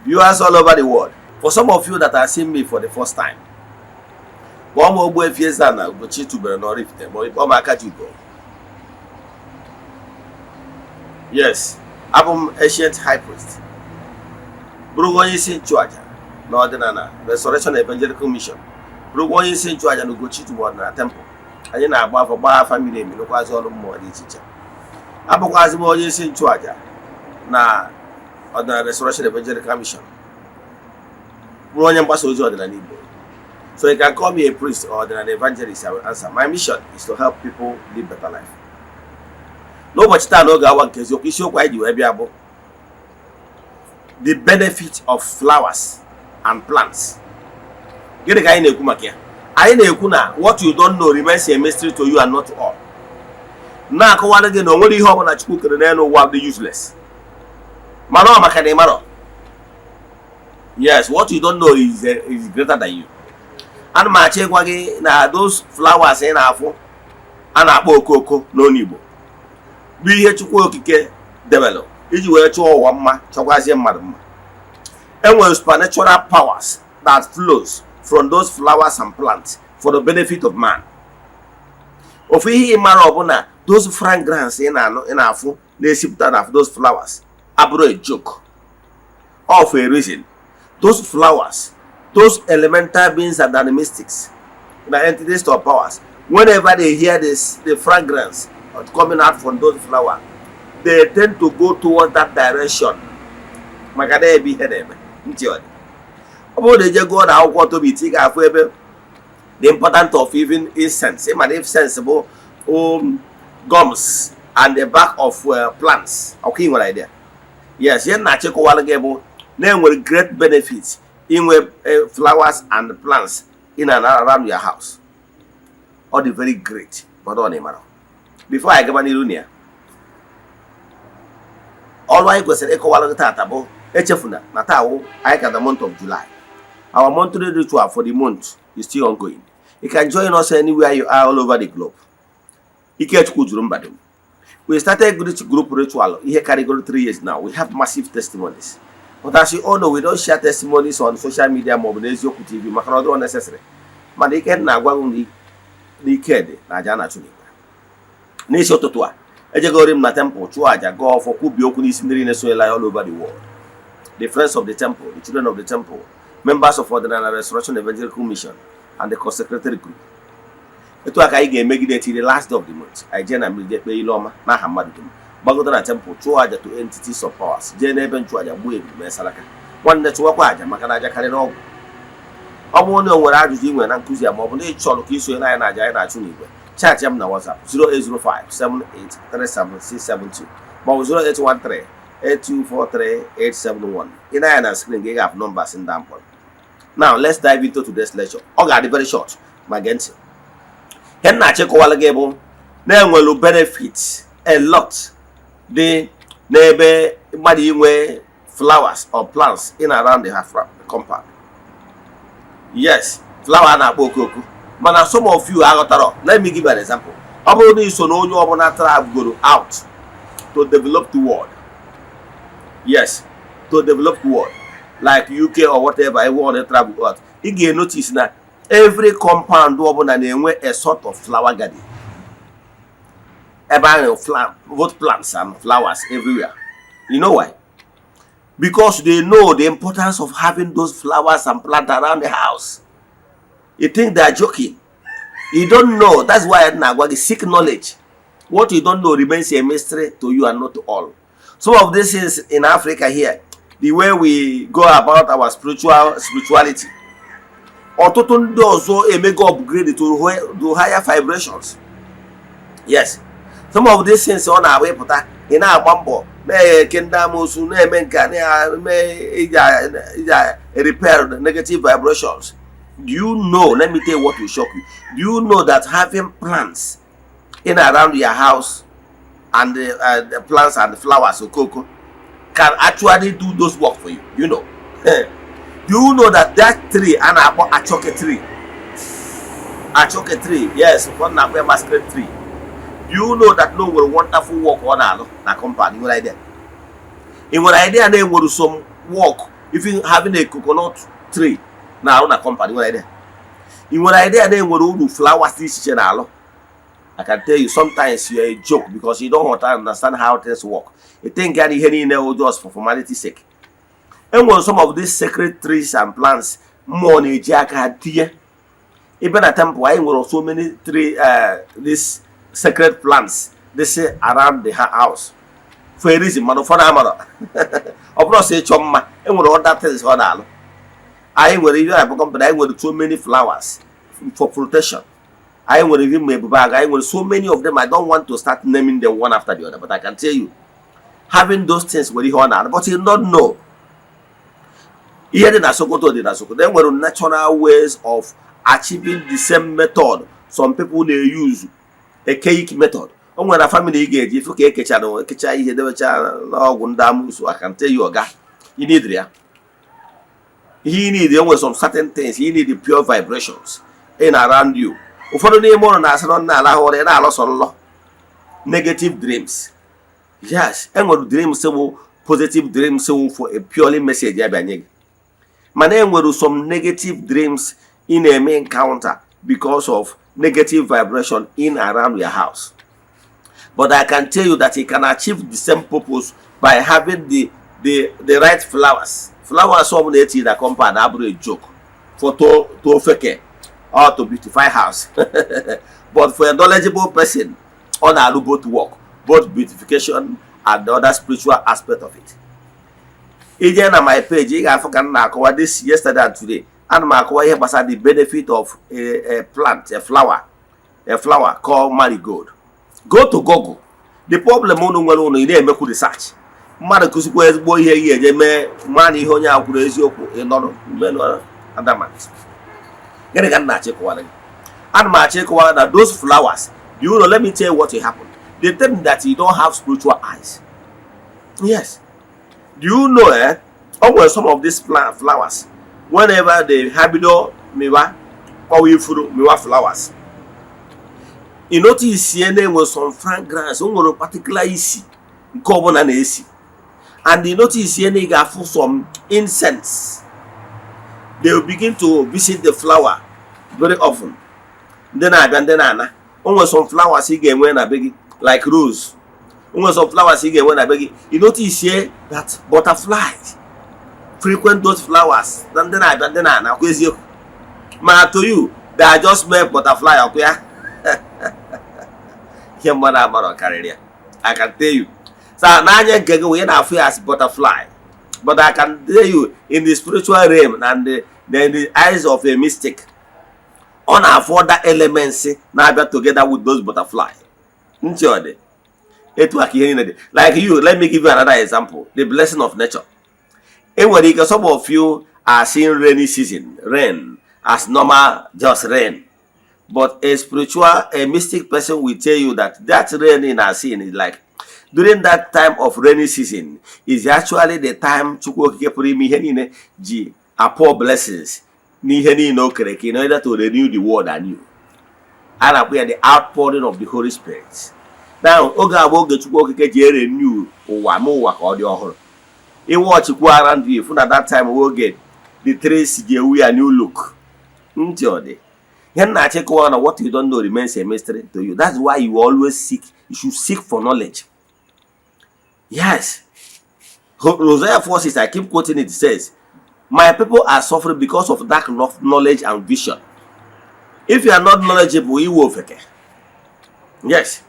Viewers all over the world, for some of you that are seeing me for the first time, kpọọ m Ogbuefi Eze-Ana Ugochi tubelu n'Oraifite ma kpọọ m Akajiugo. Yes, abụ m ancient high priest, bụrụkwa onye isi nchụaja na Ọdịnala Restoration Evangelical Mission, bụrụkwa onye isi nchụaja na Ugochi tubelu Ọdịnala Temple. Anyị na-agba afọ, gbaa afa miri emi, rụkwazị ọrụ mmụọ dị iche iche. Abụkwazị m onye isi nchụaja na Ọdịnala Restoration Evangelical Mission, bụrụ onye mgbasa ozi ọdịnala Igbo. So you can call me a priest or an evangelist, I will answer. My mission is to help people live better life. N'ụbọchị taa, n'oge awa nke eziokwu, isiokwu anyị ji wee bịa bụ the benefit of flowers and plants. Gịnị ka anyị na-ekwu maka ya? Anyị na-ekwu na what you don't know remains a mystery to you and not to all. Na-akọwara gị na o nwere ihe ọbụla Chukwu kere n'elu ụwa dị useless, mana ọ maka na ị marọ. Yes, what you don't know is greater than you. Ana m achọ ịgwa gị na those flowers ị na-afụ a na-akpọ okooko n'onu Igbo bụ ihe Chukwu Okike debelụ iji wee chụọ ụwa mma, chọkwazie mmadụ mma. Enwere supernatural powers that flows from those flowers and plants for the benefit of man. Ofu ihe ị mara ọbụla, those fragrance ị na-anụ, ị na-afụ na-esipụta na those flowers abụrụ a joke of a reason. Those flowers, those elemental beings and animistics, the entities of powers, whenever they hear this, the fragrance coming out from those flowers, they tend to go towards that direction, maka na ebe ihe na-eme ntị ọ dị. Ọ bụrụ na ije gụọ na akwụkwọ Tobit, ị ga-afụ ebe the important of even incense. Ịma na incense bụ gums and the back of plants. Ọkwa ị nwere idea? Yes, ihe na-achịkọwara gị bụ na enwere great benefits inwe flowers and plants in and around your house. Ọ dị very great, but ọ na-ịmara. Before anyị gaba n'iru na ya, ọrụ anyị kwesịrị ịkọwara gị tata bụ, echefuna na taa wụ anyị ka the month of July. Our monthly ritual for the month is still ongoing. You can join us anywhere you are all over the globe. Ikechukwu juru mba dum. We started this group ritual ihe karịgoro 3 years now. We have massive testimonies, but as you all know, we don't share testimonies on social media maọbụ n'Eziokwu TV, maka na ọ dịrọ necessary. Mana ike na-agwa gị n'ike dị na aja na-achụ n'igwe. N'isi ụtụtụ a, ejegori m na temple, chụọ aja, gaa ọfọ, kwubie okwu n'isi ndị niile sonyela all over the world, the friends of the temple, the children of the temple, members of Ọdịnala Restoration Evangelical Mission and the consecrated group. Etu a ka anyị ga-emegide till the last day of the month. Anyị jee na mmiri, jee kpee ile ọma n'aha mmadụ dum, gbagote na temple, chụọ aja to entities of powers, jee n'ebe nchụaja, gbuo ebu, mee saraka. Nwanne, chụwakwa aja, maka na aja karịrị ọgwụ. Ọ bụrụ na o nwere ajụjụ ị nwere na nkụzi a, ma ọ bụ na ị chọrọ ka isonye anyị na aja anyị na-achụ n'igwe, chat m na WhatsApp 08057837672 ma ọ bụ 08138243871. Ị na-anya na screen gị, ị ga-afụ numbers ndị a mkpọrọ. Now let's dive into today's lecture. Ọ ga-adị very short, ma gee ntị. Ihe m na-achịkọwala gị bụ na-enwelu benefit a lot dị n'ebe mmadụ inwe flowers or plants in around the compound. Yes, flower a na-akpọ okooko, mana some of you aghọtara. Let me give you an example. Ọ bụrụ na iso na onye ọbụla travelgoro out to develop the world, yes, to develop the world like UK or whatever, ebe ọ na-travel out, ị ga-enotice na every compound ọbụla na-enwe a sort of flower garden ebe ahụ, both plants and flowers everywhere. You know why? Because they know the importance of having those flowers and plants around the house. You think they are joking? You don't know. That's why na-agwa gị, seek knowledge. What you don't know remains a mystery to you and not to all. Some of these things in Africa here, the way we go about our spirituality, ọtụtụ ndị ọzọ emego upgrade to higher vibrations. Yes, some of these things ọ na-abụ ịpụta, ị na-agba mbọ na-eke ndị amoosu na-eme nke a, na-eme iji repair the negative vibrations. Do you know, let me tell you what will shock you, do you know that having plants in around your house and the plants and the flowers, okoko, can actually do those work for you? You know, do you know that that tree a na-akpọ achoke tree, achoke tree, yes, ụfọdụ na-akpọ ya masquerade tree, do you know that no nwere wonderful work ọ na-alụ na compound? Ị nwere idea? Ị nwere idea na enwere some work Even having a coconut tree na-arụ na compound, nwere idea? Ị nwere idea na enwere uru flowers dị iche iche na-alụ? I can tell you, sometimes you're a joke because you don't want to understand how things work. You think ya na ihe niile wụ just for formality sake. Enwere some of these sacred trees and plants mmụọ na-eji aka ha tinye. Ebe na temple anyị nwere so many tree, these sacred plants this around the house for a reason, mana ụfọdụ amara. Ọ bụrụ sọ ịchọ mma, enwere other things ọ na-alụ. Anyị nwere ihe na company, anyị nwere so many flowers for protection. Anyị nwere ihe ma ebube agụ, anyị nwere so many of them. I don't want to start naming them one after the other, but I can tell you, having those things nwere ihe ọ na-alụ, but you don't know. Ihe dị na Sokoto dị na Sokoto. E nwere natural ways of achieving the same method some people na-use, archaic method. O nwere na family ị ga-eji ifu ka ekechara ekecha ihe debecha n'ọgwụ ndị amusu. I can tell you, oga, you need ya. Ihe you need, enwere some certain things you need, the pure vibrations in around you. Ụfọdụ n'ime ụlọ na-asị na ọ na-alahụ ụra, ị na-alọsọ nlọ negative dreams. Yes, enwere dreams bụ positive dreams wụ for a purely message ya bịa nye gị, mana enwere some negative dreams ị na-eme encounter because of negative vibration in around your house. But I can tell you that you can achieve the same purpose by having the right flowers. Flowers ọ bụla etinye na compound abụrụ a joke for to ofeke or to beautify house, but for a knowledgeable person, ọ na-arụ both work, both beautification and the other spiritual aspect of it. Ije na my page, ị ga-afụ ka m na-akọwa this yesterday and today. Ana m akọwa ihe gbasara the benefit of a plant, a flower called marigold. Go to Google. The problem unu nwere, unu ị na-emekwu research, mmadụ kụzikwa ezigbo ihe ị ga-eje mee ma na ihe onye ahụ kwuru eziokwu, ị nọrọ mmenụ adamant. Gịnị ka m na-achọ ịkọwara gị? Ana m achọ ịkọwara na those flowers, do you know, let me tell you what will happen. The thing that you don't have spiritual eyes. Yes, do you know, o nwere some of these plant flowers, whenever they ha bido mịwa kpọwa ifuru, mịwa flowers, you notice ihe na-enwe some fragrance, o nwere particular isi nke ọbụla na-esi. And you notice ihe na ị ga-afụ some incense, they will begin to visit the flower very often, ndị na-abịa, ndị na-ana. O nwere some flowers ị ga-enwe na be gị, like rose. O nwere some flowers ị ga-enwe na be gị, you notice that butterflies frequent those flowers, na ndị na-abịa, ndị na-ana. Kwa eziokwu, ma to you they are just mere butterfly. Ọkụ ya ihe mmadụ amara karịrị ya. I can tell you, so n'anya nke gị wee na-afụ ya as butterfly, but I can tell you, in the spiritual realm and in the eyes of a mystic, ọ na-afụ other elements na-abịa together with those butterfly. Ntị ọ dị etu a ka ihe niile dị. Like you, let me give you another example, the blessing of nature. Enwere ike some of you are seeing rainy season rain as normal, just rain, but a spiritual, a mystic person will tell you that that rain in our seeing is like, during that time of rainy season is actually the time Chukwu Okike pụrụ ime ihe niile ji pour blessings n'ihe niile o kere eke in order to renew the world anew. A na-akpọ ya the outpouring of the Holy Spirit. Now, oge a bụ oge Chukwu Okike ji renew ụwa ma ụwa ka ọ dị ọhụrụ. Iwọchikwu around you, fụ na that time oge the trees ji ewu ya new look. Ntị ọ dị ihe nna achị kọwa na what you don't know remains a mystery to you. That's why you always seek, you should seek for knowledge. Yes, Hosea 4:6, I keep quoting it, says, "My people are suffering because of lack of knowledge and vision." If you are not knowledgeable, iwu ofeke. Yes,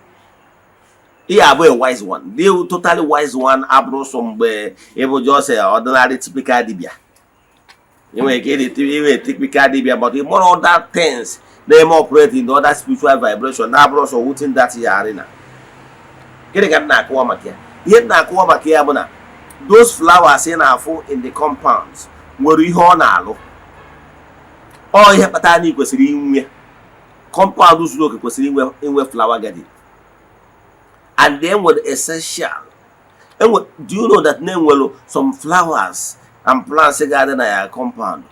ihe abụ a wise one, the totally wise one abụrụ sọ mgbe ịbụ just a ordinary typical dibia. Ị nwere ike ịdị inwe typical dibia, but more other things na-eme operate in the other spiritual vibration na-abụrụ sọ within that ya arena. Gịnị ka m na-akọwa maka ya? Ihe m na-akọwa maka ya bụ na those flowers ị na-afụ in the compounds nwere ihe ọ na-alụ. Ọ ihe kpatara na ị kwesịrị inwe compound zuru oke, kwesịrị inwe flower garden. And then nwere essential enwe. Do you know that na enwere some flowers and plants ga-adị na ya compound,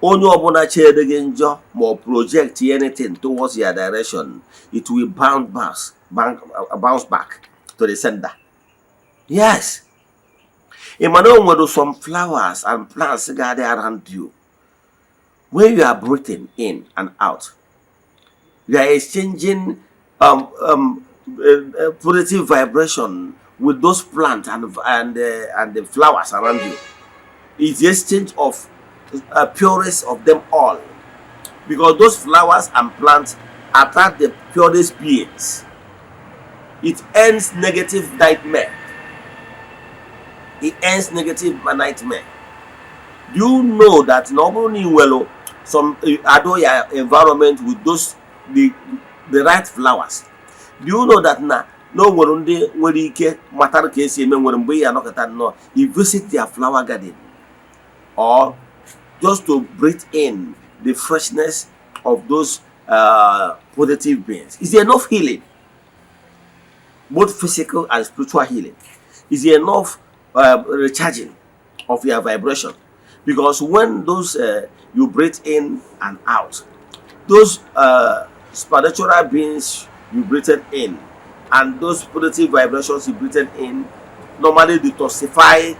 onye ọbụla chere gị njọ ma ọ project anything towards your direction, it will bounce back to the sender? Yes. Ị ma na o nwere some flowers and plants ga-adị around you? When you are breathing in and out, you are exchanging positive vibration with those plants and the flowers around you. It's the exchange of purest of them all, because those flowers and plants attract the purest beings. It ends negative nightmare. It ends negative nightmare. Do you know that na ọ bụrụ na ị nwere some adorn your environment with those the right flowers, do you know that na o nwere ndị nwere ike matara ka esi eme, nwere mgbe ị anọkọta nnọọ, you visit their flower garden or just to breathe in the freshness of those positive beings? Is enough healing, both physical and spiritual healing? Is enough recharging of your vibration, because when those you breathe in and out, those spiritual beings you breathed in and those positive vibrations you breathed in normally detoxify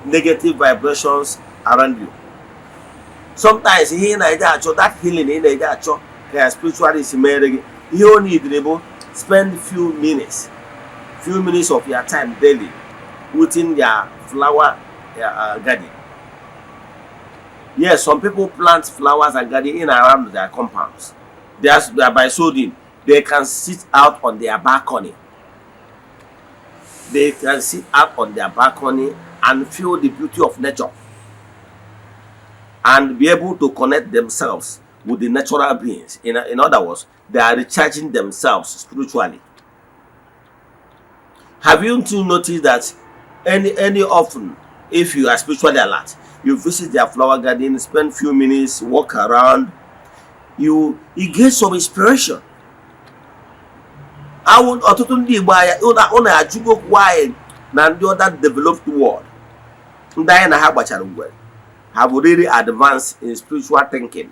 negative vibrations around you. Sometimes ihe ị na-eje achọ, that healing ị na-eje achọ ka ya spiritualist mere gị, ihe o neediri bụ spend few minutes of your time daily within their flower garden. Yes, some people plant flowers and garden in around their compounds. They are by so doing, they can sit out on their balcony. They can sit out on their balcony and feel the beauty of nature and be able to connect themselves with the natural beings. In other words, they are recharging themselves spiritually. Have you too noticed that any often, if you are spiritually alert, you visit their flower garden, spend few minutes, walk around, you get some inspiration? Awụ ọtụtụ ndị Igbo anya ụnụ ajụgo why na ndị other developed world, ndị anyị na ha gbachara ngwere, have really advanced in spiritual thinking.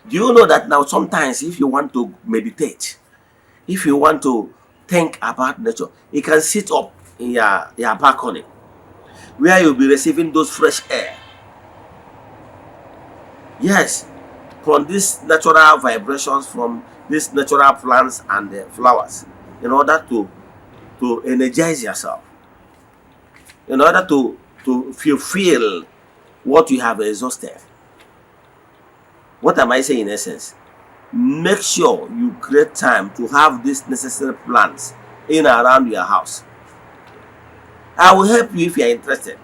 Do you know that now sometimes if you want to meditate, if you want to think about nature, you can sit up in your balcony where you'll be receiving those fresh air? Yes, from these natural vibrations, from these natural plants and the flowers, in order to energize yourself, in order to fulfill what you have exhausted. What am I saying in essence? Make sure you create time to have these necessary plants in and around your house. I will help you if you are interested.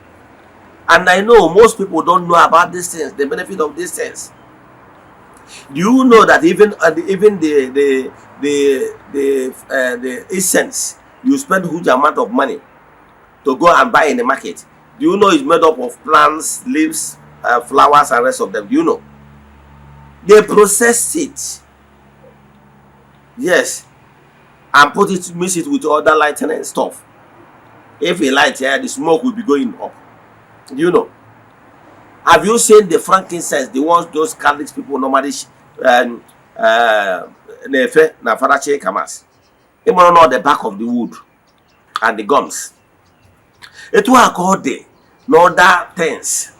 And I know most people don't know about these things, the benefit of these things. Do you know that even the essence you spend huge amount of money to go and buy in the market, do you know it's made up of plants, leaves, flowers, and rest of them? Do you know? They process it. Yes, and put it, mix it with other lighting and stuff. If a light here, the smoke will be going up. Do you know? Have you seen the frankincense, the ones those Catholic people normally na-efe na Farachi Kamas? Ịmara na the back of the wood and the gums. Etu a ka ọ dị na other things.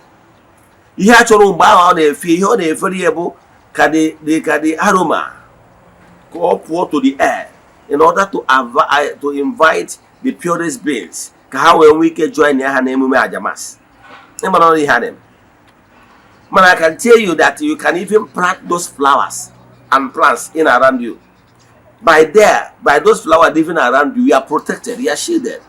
Ihe a chọrọ mgbe ahụ ọ na-efe, ihe ọ na-efere ya bụ ka the aroma ka ọ pụọ to the air in order to invite the purest beings ka ha wee nwee ike join ya ha n'emume aja mass. Ịmara ọrụ ihe a na-eme. Mana I can tell you that you can even plant those flowers and plants in around you. By those flowers living around you, you are protected, you are shielded.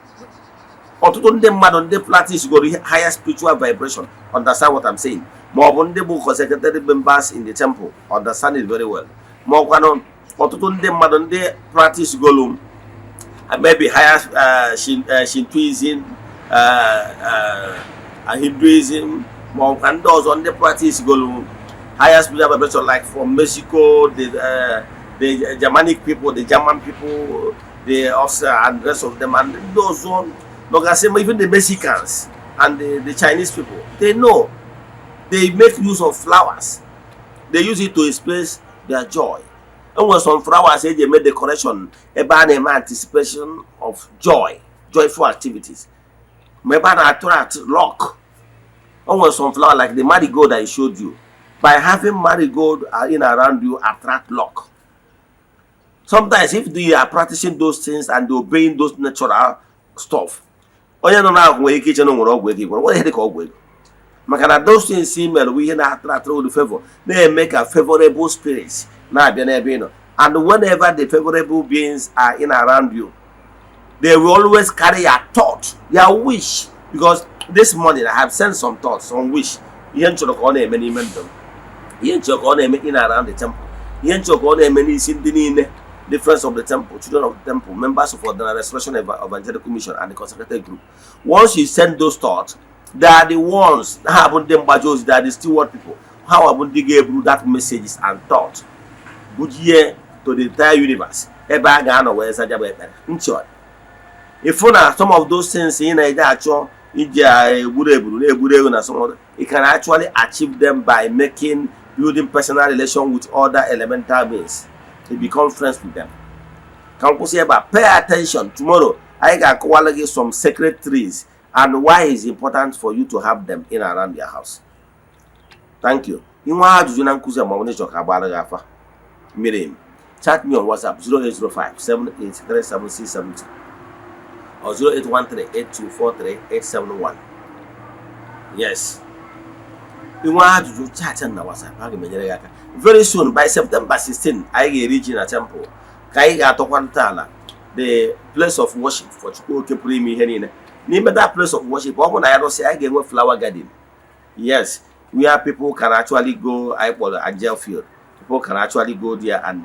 Ọtụtụ ndị mmadụ ndị practice goro higher spiritual vibration understand what I'm saying. Ma ọ bụ ndị bụ consecrated members in the temple understand it very well. Ma ọkwanụ ọtụtụ ndị mmadụ ndị practice golu maybe higher Shintoism, Hinduism, ma ọkwa ndị ọzọ ndị practice golu higher spiritual vibration, like from Mexico, the Germanic people, the German people, the Austria and the rest of them, and ndị ọzọ nọgasị, even the Mexicans and the Chinese people, they know they make use of flowers. They use it to express their joy. Enwere some flowers eji eme decoration ebe a na-eme anticipation of joy, joyful activities. Ma ebe a na-attract luck, o nwere some flower like the marigold I showed you. By having marigold in around you, attract luck. Sometimes, if you are practicing those things and obeying those natural stuff, onye nọ n'ahụ nwere ike iche na o nwere ọgwụ ego. Igwere nwere ihe dị ka ọgwụ ego, maka na those things i mere bụ ihe na-attract the favor, na-eme ka favorable spirits na-abịa n'ebe ị nọ. And whenever the favorable beings are in around you, they will always carry your thought, your wish, because this morning I have sent some thoughts, some wish, ihe m chọrọ ka ọ na-eme n'ime ndụ m, ihe m chọrọ ka ọ na-eme in around the temple, ihe m chọrọ ka ọ na-eme n'isi ndị niile, the friends of the temple, children of the temple, members of the Restoration Evangelical Mission and the consecrated group. Once you send those thoughts, they are the ones, ha bụ ndị mgbaji ozi, they are the steward people. Ha bụ ndị ga-eburu that messages and thought bujie to the entire universe, ebe a ga-anọ wee zaja bụ ekpere ntị. Ọ ịfụ na some of those things ị na-eje achọ iji egburu eburu na-egburu ewu na some other, you can actually achieve them by making building personal relation with other elemental beings. You become friends with them. Ka m kwụsị ebe a. Pay attention tomorrow, anyị ga-akọwala gị some sacred trees and why it's important for you to have them in around your house. Thank you. Inwe ajụjụ na nkụzi ma ọ bụ na ịchọ ka agbara gị afa miri emi, chat me on WhatsApp 0805 7837672 or 0813 8243 871. Yes, inwe ajụjụ, chat na WhatsApp, aga m enyere gị aka. Very soon, by September 16, anyị ga-eri ji na temple, ka anyị ga-atọkwa ntọala the place of worship for Chukwu Oke pụrụ ime ihe niile. N'ime that place of worship, ọ bụ na ya rụsị, anyị ga-enwe flower garden, yes, where people can actually go. Anyị kpọrọ Angel Field. People can actually go there and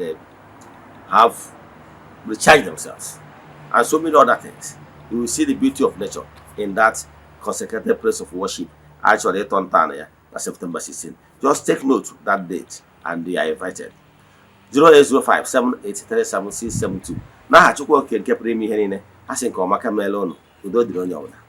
have recharge themselves and so many other things. You will see the beauty of nature in that consecrated place of worship. Actually, ịtọ ntọala ya na September 16. Just take note that date and they are invited. 0805 7837672. N'aha Chukwu Okike nke pụrụ ime ihe niile, a sị nke ọma ka meela ụnụ. Udo dịrị onye ọbụla.